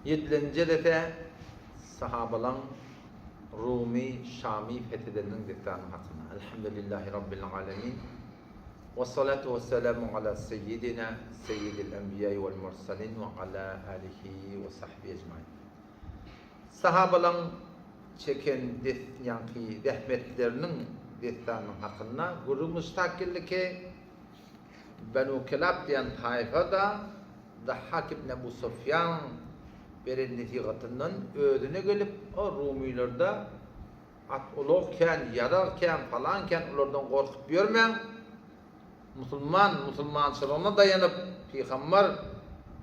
Ýedilenji jelese sahabalaň Rumy, Şamy fethedeniniň dessanyň hakynda. Elhamdülillahi Rabbil alemin. Wessalatu wessalamu ala seýýidina seýýidil enbiýai wel mursalin we ala alihi we sahbihi ejmain. Sahabalaň çeken des ýaňky zähmetleriniň dessanynyň hakynda gürrüň muştak geldiki, Benu Kilab diýen taýfa-da Dahhak ibn Ebu Sufýanyň beren nesihatyndan özüne gelip, O rumylarda at-ulag kän, ýarag kän, palan kän, olardan gorkup ýörmäň, Musulman musulmançylygyna daýanyp, Pygambar,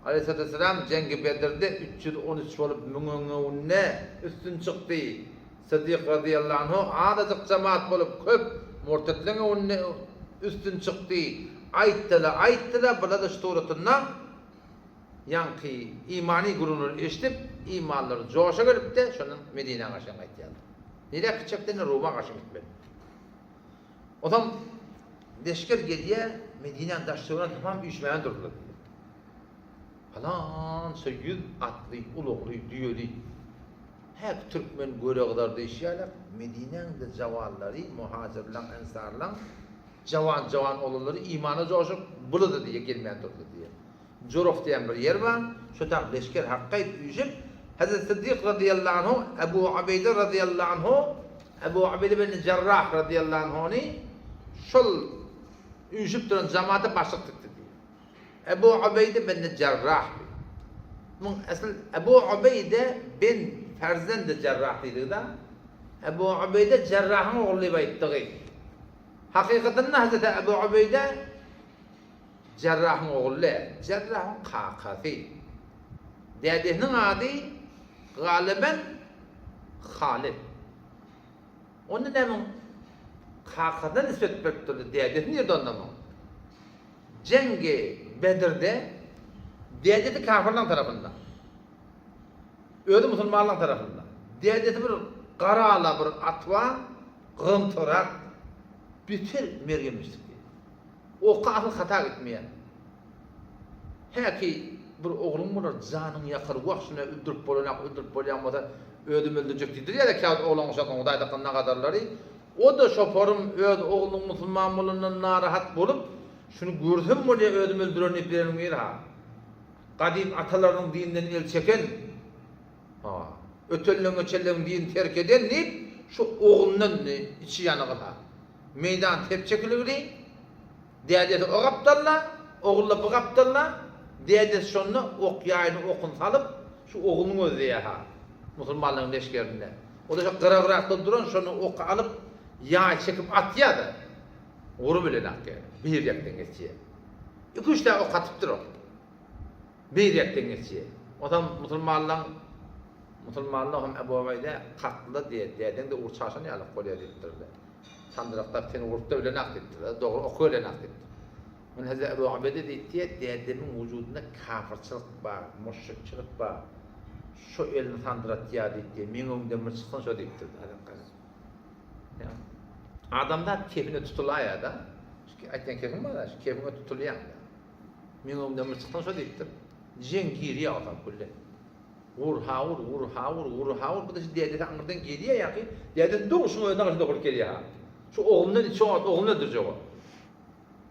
aleýhissalatu wesselam, Jeňgi Bedirde 313 bolup müňüň öňünde üstün çykdy. Syddyk razyýallahu anhu azajyk jemaat bolup köp murtetleň öňünde üstün çykdy. Aýtdy-la, aýtdy-la, bular-da şu suratynda ýaňky imany gürrüňleri eşidip, imanlary joşa gelip-de, şondan Medinä garşy gaýtýarlar. Nirä gitjekdi, indi Ruma garşy gitmeli. Onsoň leşger gelýär, Medinäniň daş-töweregine tamam üýşmäge durdular diýýär. Pylança ýüz atly, ulagly, düýeli. Häki türkmen göre gyzar diýşi ýalak, Medinäň-de jawanlary, muhajirleň, ensarlaň jawan-jawan oglanlary imana joşup, buly-da diýýär, gelmän durdy diýýär. Juruf diýen bir ýer bar, şo tak leşger hakgaýyp üýşüp, Hezreti Syddyk razyýallahu anhu, Ebu Ubeýde razyýallahu anhu, Ebu Ubeýde ibn Jerrah razyýallahu anhuny şol üýşüp duran jamata başlyk dikdi diýýär. Ebu Ubeýde ibn Jerrah diýýär. Muň esl Ebu Ubeýde bin Ferzendi Jerrah diýdigi-de, Ebu Ubeýde Jerrahyň ogly diýip aýtdygy. Hakykatynda Hezreti Ebu Ubeýde Jerrahyň ogly däl, Jerrahyň kakasy. Dädesiniň ady galyban Halyt. Onda näme oň kakasyna nisbet beripdirler, dädesi nirde onda muň? Jeňgi Bedirde dädesi kafirlaň tarapynda. Özi musulmanlaň tarapynda. Dädesi bir gara-ala bir at bar, gymtyrak, beter mergenmişdik diýýär. Oka asyl hata gitmeýär. Häki bir ogluň bolar, janyňy ýakar, wah şuny öldürip bolanak, öldürip bolýan bolsa özüm öldürjek diýdirýär-de käwagt oglan-uşaklaryň hudaýdakan nagadarlary. O-da şoparym öz oglunyň musulman bolanyndan narahat bolup, şuny görsem bolýar özüm öldürerin diýip bereniň biri-ha. Gadym atalarynyň dininden el çeken, ha, ötenleň-geçenleň dinini terk eden diýip, şu oglundan içi ýanygyl-ha. Meýdan sep çekiligini, dädesi o gapdalda, ogul-da bu gapdalda, dädesi şonda ok-ýaýyny okuny salyp, şu ogluny gözleýär-ha, musulmanlaryň leşgerinde. O-da şo gyragyrakda duran şony oky alyp, ýaý çekip atýar-da, gury bilen atýar, bir ýakdan geçýär. Iki-üç däne ok atypdyr ol. Bir ýakdan geçýär. Onsoň musulmanlaryň musulmanlar hem Ebu Ubeýde kakdylar diýýär, dädeň-de ugur çaşan ýalyk bolýar diýipdirler. Sandyraklap seni urup-da bilenak diýipdir. Dogry oky bilenak diýipdir. Muny Hezreti Ebu Ubeýde diýipdir, dädemiň wujudynda kafyrçylyk bar, müşrikçilik bar. Şo elini sandyratýar diýipdir. Meň öňümden bir çyksyn şo diýipdir. Adamzat kefine tutulaýar-da. Şu aýtýan kefiň bar-a, şu kefiňe tutulýaň-da. Meň öňümden bir çyksaň şo diýipdir. Jeň girýär otam külle. Wur ha wur, wur ha wur, wur ha wur, bu-da şu dädesi aňyrdan gelýär ýaňky, dädesi dogry şuň özüne garşy dokulyp gelýär-ha. Şu oglundan içi wagt ogluny öldürjek ol.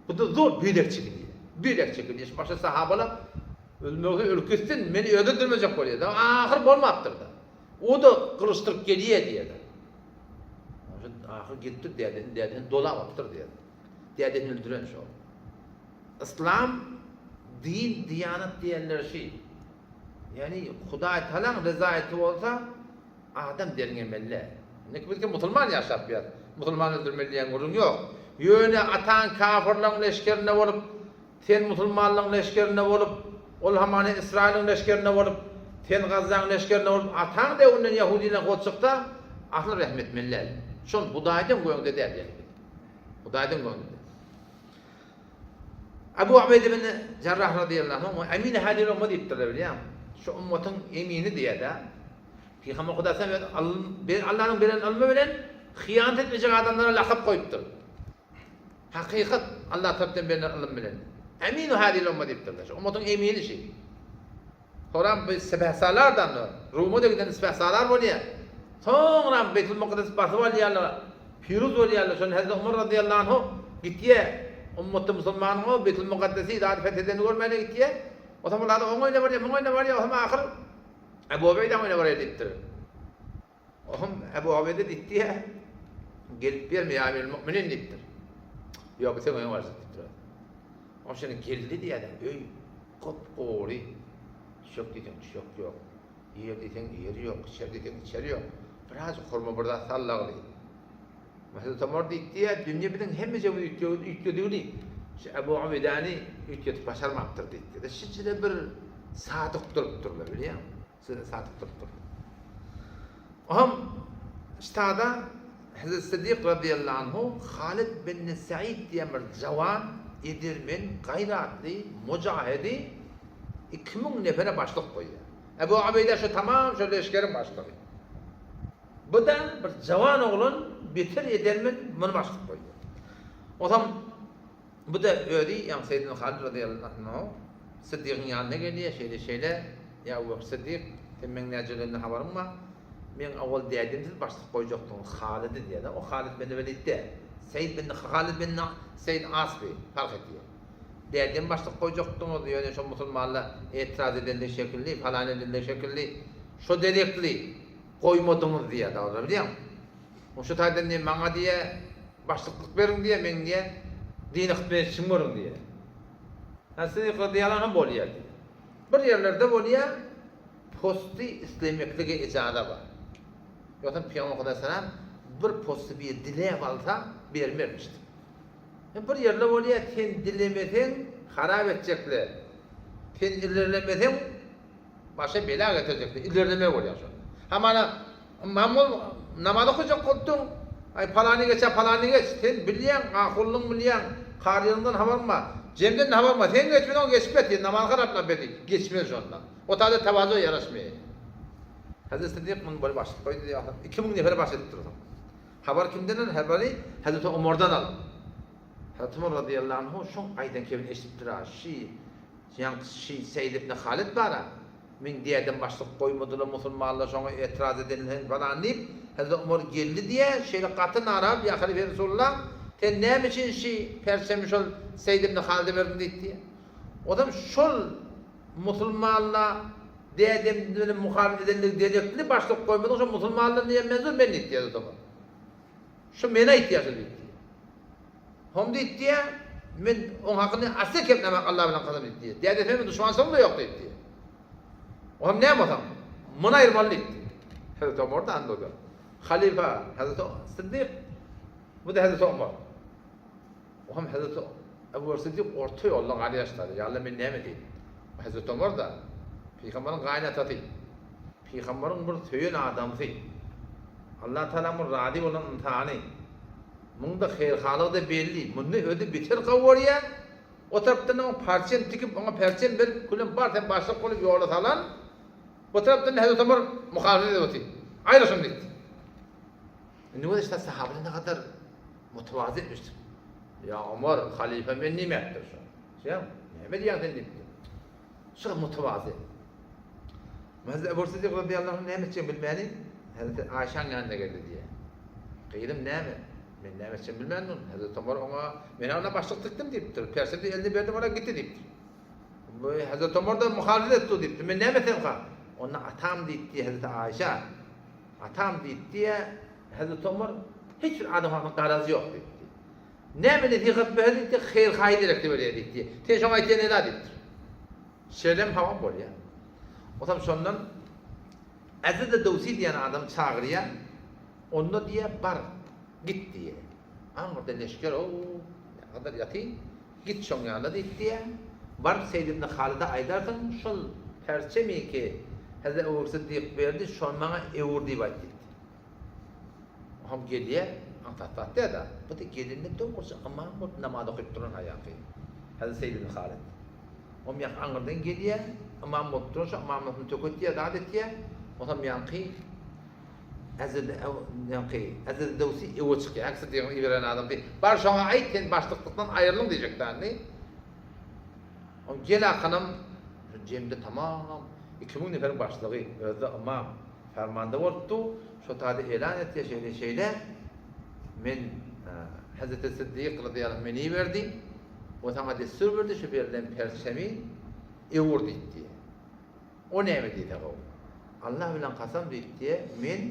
Bu-da zor beýlek çekilýär. Beýlek çekilýär. Şu başga sahabalar ölmegse ölüp gitsin, meni özi öldürmejek bolýar-da. Ahyr bolmapdyr-da. O-da gylyşdyryp gelýär diýýär-de. Ahyr gelipdir dädesini, dädesini dolap alypdyr diýýär. Dädesini öldüren şol. Yslam din, diýanat diýenleri şi. Ýagny Hudaý Tagalaň rezaýeti bolsa adam derňemeli däl. Indiki biz kim musulman ýaşap ýaz. Musulman öldürmeli diýen gürrüň ýok. Ýöne ataň kafyrlaň leşgerinde bolup, sen musulmanlaň leşgerinde bolup, ol hamana Ysraýylyň leşgerinde bolup, sen Gazzaň leşgerinde bolup, ataň döwünden ýahudylaň gol çyksa, asyl rehim etmeli däl. Şol Hudaýdan göňde däl ýagny. Hudaýdan göňde däl. Abu Ubeýde ibn Jarrah razyýallahu anhu oňa Emini hazil umma diýipdirler bilýäňmi? Şu ummatyň emini diýýär-dä. Pygamber Hudaý öz Allanyň beren ylmy bilen hyýanat etmejek adamlara lakap goýupdyr. Hakykat Allah tarapdan berlen ylym bilen. Eminu hazil umma diýipdirler. Şu ummatyň emini şi. Soňram bu sipehsalardan Ruma-da giden sipehsalar bolýar. Soňram Beýtul Mukaddesi basyp alýarlar, piruz bolýarlar. Şonda Hezreti Omar razyýallahu anhu gitýär. Ummaty musulmanyň o Beýtul Mukaddesi zady feth edenini görmäne gitýär. Onsoň bular oň öýüne barýar, muň öýüne barýar, onsoň ahyr Ebu Ubeýdäň öýüne barýar diýipdir. Ohm Ebu Ubeýde diýipdir, Gelip berme ýa Emirül Mu'minin diýipdir. Ýok, seň öýüňe barjak diýipdir. Ohm şeýle geldi diýýär-de, öý gop-gory, düşek diýseň düşek ýok, ýer diýseň ýer ýok, içer diýseň içer ýok. Birazjyk hurma bir zat sallagly. Hazreti Omar diýipdir, dünýe biziň hemmejemizi üýtgedigini, şu Ebu Ubeýdäni üýtgedip başarmapdyr diýipdir. Şinçede bir sadyk durupdyrlar, bilýäňmi? Size sadyk durupdyr. Ohm ştada Hezreti Siddik razyýallahu anhu Halid bin Said diýen bir jawan, edermen, gaýratly mujahedi 2000 nefere başlyk goýýar. Ebu Ubeýde şu tamam şu leşgeriň başlygy. Bu-da bir jawan oglan, beter edermen muny başlyk goýýar. Onsoň Bu-da özi, ýagny Seýidina Halid razyýallahu anhu Syddygyň ýanyna gelýär, şeýle-şeýle, Ýa Abu Bekr Syddyk, sen meň näjelenimden habaryň bar? Meň owal dädem siz başlyk goýjakdyňyz Halydy diýýär-de, o Halid bin Welid däl, Seýid bin Halid bin Seýid Asby, parh etýär. Dädem başlyk goýjakdyňyz, ýöne şo musulmanlar etiraz edende şekilli, falan edende şekilli, şo derekli goýmadyňyz diýýär-de olar, bilýäňmi? O şu taýdan diýýär, maňa diýýär, başlyklyk beriň diýýär, meň diýýär, dini hyzmet etişimi görüň diýýär. Hä, siz diýýärler hem bolýar diýýär. Bir ýerlerde bolýar, posty islemeklige ijaza bar. Ýogsam Pygamber aleyhissalam bir posty bir diläp alsa bermermişdi. Bir ýerde bolýar, sen dilemeseň harap etjekler. Sen ilerlemeseň Başa bela getirjekdi. Ilerleme bolýar şonda. Hamana ymam bol, namaz okajak bolupdyň. Aý palany geç-ä palany geç. Sen bilýäň, ahunlyň bilýäň, karylyňdan habaryň bar. Jemden habaryň bar. Sen geçmeseň geçip ýatyr, namaz haraplap ýatyr. Geçmez şonda. O taýda tawazu ýaraşmaýar. Hezreti Siddik muny bir başlyk goýdy diýýär. 2000 nefere baş edip dursun. Habar kimden al? Habary Hezreti Omardan al. Hezreti Omar razyýallahu anhu şoň aýdan kebini eşidipdir-a. Şi Ýaňky şi Seýd ibn Halyt bar-a, meň dädem başlyk goýmadylar, musulmanlar şoňa etiraz edenler falan diýip, Hezreti Omar geldi diýýär, şeýle gaty narahat, Ýa Halife Resulullah, sen näme üçin şi perçemi şol Seýd ibn Halyda berdiň diýip diýýär. Ozam şol musulmanlar dädem bilen muhalyf edenligi derekli başlyk goýmadyň, şo musulmanlar diýen menzur men diýip diýýär Hezreti Omar. Şu men aýtýar şu diýip. Hom diýip diýýär, men oň hakyny asla kemlemek Allah bilen kasam diýip diýýär. Dädesi meniň duşmançylygym-da ýok diýip diýýär. Oňam näme bolsaň, muny aýyrmaly diýip diýýär. Hezreti Omar da anda da. Halyfa Hezreti Siddik, bu-da Hezreti Omar. Oňam Hezreti Ebu Bekr Siddik orta ýolda galýaşlar. Ýa Allah men näme diýin? Hezreti Omar da pygamberiň gaýynatasy. Pygamberiň bir söýen adamsy. Allah Tagalaň bir razy bolan ynsany. Muňda haýyrhalygy-da belli. Muny özi beter gowy görýär. O tarapdan oňa parçem tikip, oňa perçem berip, külem bar sen başlyk bolup ýola salan. Bu tarapdan Hezreti Omar muhalefet edip otyr. Aýra şuny diýdi. Indi göz işte sahabeler ne kadar mutewazı etmişdir. Ýa Omar, halyfa men diýmäpdir şo. Şeýle, näme diýýäň sen diýipdir. Şo mutewazı. Hazreti Ebu Siddik radıyallahu anh näme etjegini bilmäni Hazreti Aýşaň ýanyna geldi diýýär. Gyzym näme? Men näme etjegimi bilmän durun. Hazreti Omar oňa, men ona başlyk dikdim diýipdir. Perçemdi eline berdim ola gitdi diýipdir. Bu Hazreti Omar da muhalefet etdi diýipdir. Men näme etsem ha? Onda atam diýipdi Hazreti Aýşa. Atam diýipdi Hazreti Omar hiç bir adam hakynda garazy ýok diýipdi. Näme nesihat berse diýipdi, haýyr-haýyr gerekdi berýär diýipdi. Sen şoňa aýtýan neda diýipdir. Şeýlem hawa bolýar. Otam şondan Eziz Döwsi diýen adam çagyrýar. Onda diýýär, bar, git diýýär. Aňyrda leşger o gadar ýatyr. Git şoň ýanyna diýip diýýär. Baryp Seýd ibn Halyda aýdarsyň, şol perçemi ki Hezreti Ebu Bekr Siddik berdi, şony maňa öwür diýip aýt diýipdir. Oňam gelýär, aňsat zat däl-de. Bu-da gelende dogruça ymam bolup namaz okyp duran aýaky. Hezreti Seýd ibn Halyt. Oňam ýaňky aňyrdan gelýär, ymam bolup duran şo ymamlygyny töketýär, zat etýär. Onsoň ýaňky Hezreti ýaňky Hezreti Döwsi öwe çykýar. Ýaňky Siddigyň iberen adamsy. Bar şoňa aýt, sen başlyklykdan aýryldyň diýjek dändi. Oň gel akanam jemde tamam. 2000 neferiň başlygy, özi-de ymam, fermanda bolupdy, şo taýda elan etýär, şeýle, şeýle, men Hezreti Syddyk razyýallahu anh meni iberdi we saňa dessur berdi, şu berlen perçemi öwür diýipdi. O näme diýse gowy. Allah bilen kasam diýipdi, men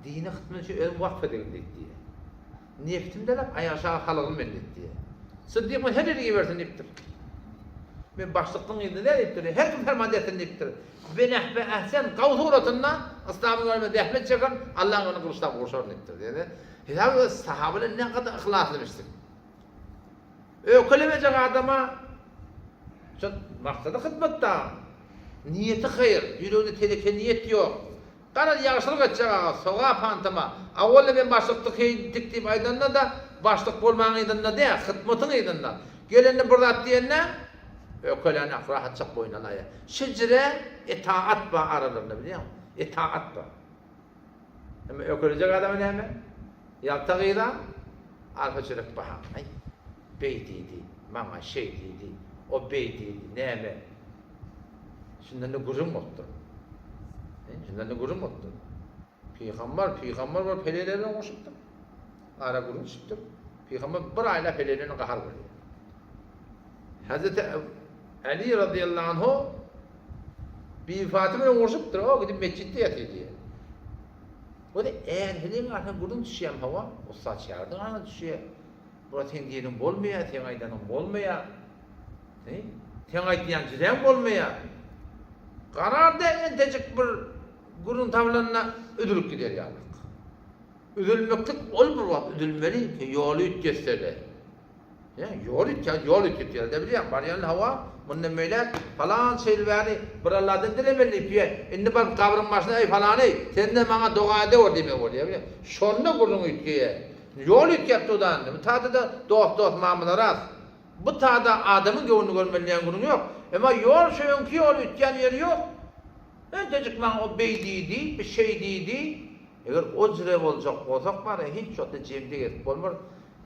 dini hyzmat üçin özüm wakf edegin diýipdi. Nebsim delap aýaşaga salgyn men diýipdi. Syddyk men her ýere ibersin diýipdir. Men başlykdyň yzynda däl diýipdir. Her kim ferman etsin diýipdir. Benehbe ehsen gawy suratynda yslamyň ýolunda zähmet çeken Allaň ýolunda gylyçlap urşaryn diýipdir. Ýöne hesap et sahabalar ne kadar yhlaslymyşdyr. Öýkelemejek adama şol maksady hyzmatda niýeti haýyr, ýüreginde teleke niýet ýok. Garaz ýagşylyk etjek aga, sogap hantama. Awwalda men başlykdyk heýdik diýip aýdanda-da başlyk bolmaň yzynda däl, hytmatyň yzynda. Gelende bir zat diýende öýkelänak, rahatjak boýun alaýa. Şejire etaat bar aralarynda bilýäňmi? Etaat bar. Emma öýkelejek adama näme? Ýalta gyza arpa çörek baha. Aý, beý diýdi, maňa şeý diýdi, o beý diýdi, näme? Şundan-da gürrüň bolupdyr. Şundan-da gürrüň bolupdyr. Pygamber, pygamber bolup heleýler bilen urşupdyr. Ara gürrüň düşüpdir. Pygamber bir aýlap heleýler bilen gahar görýär. Hazreti Ali radıyallahu anhu Bibi Fatyma bilen urşupdyr. O gidip metjitde ýatyr diýýär. O da är heleýiň arasynda gürrüň düşýär hawa, ussat şägirdiň arasynda düşýär. Bura seň diýeniň bolmaýar, seň aýdanyň bolmaýar. He? Seň aýdýan jüräň bolmaýar. Garar däl entejik bir gürrüň tabylanda üzülip gider ýalyk. Üzülmeklik ol bir wagt üzülmeli, ýoly üýtgetse-de. Ýa, ýol üýtgär, ýol üýtgetýär-dä bilýäň, barýan hawa, mundan beýläk palança ýyl bäri bir Alladan dilemeli diýip ýa, indi baryp gabryň başyna eý palany, sen-de maňa doga edewer diýmeli bolýar bilýäň. Şonda gürrüň üýtgeýär. Ýol üýtgäp dur-da indi. Bu tada-da dost-dost mamlaras. Bu tada adamyň göwnüni görmeli diýen gürrüň ýok. Emma ýol şu öňki ýol üýtgän ýeri ýok. Entejik maňa o beý diýdi, bu şeý diýdi. Eger o jüre boljak bolsak bar-a, hiç wagtda jemde gezip bolmaz.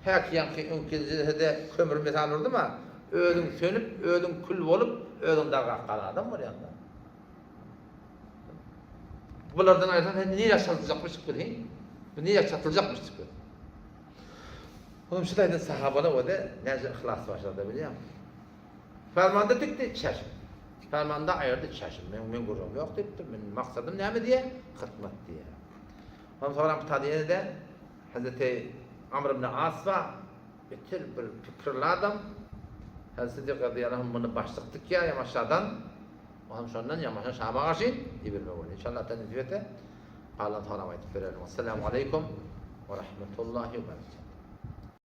Häki ýaňky öňki jilsede kömür mysal urdum-a, özüň sönüp, özüň kül bolup, özüň dargap galan adam bolýaň-da. Bulardan aýrylsaň sen nirä çatyljakmyşdyk biz, hi? Biz nirä çatyljakmyşdyk biz? Onuň şu taýdan sahabalar bolsa näce yhlas başardy bilýäňmi? Fermanda dikdi, çeşm. Fermanda aýyrdy, çeşm. Men men gürrüňim ýok diýipdir. Men maksadym näme diýýär? Hyzmat diýýär. Ondan soňra bu taýda ýene-de Hazreti Amr ibn As bar. Beter bir pikirli adam. Hazreti Siddik razyýallahu anh muny başlyk dikýär ýamaşadan. O hem şondan ýamaşa Şama garşy ibermek bolýar. Inşallah Allah nesip etse galan soňra aýdyp bererin. Assalamu aleýkum we rahmetullahi we berekatuh.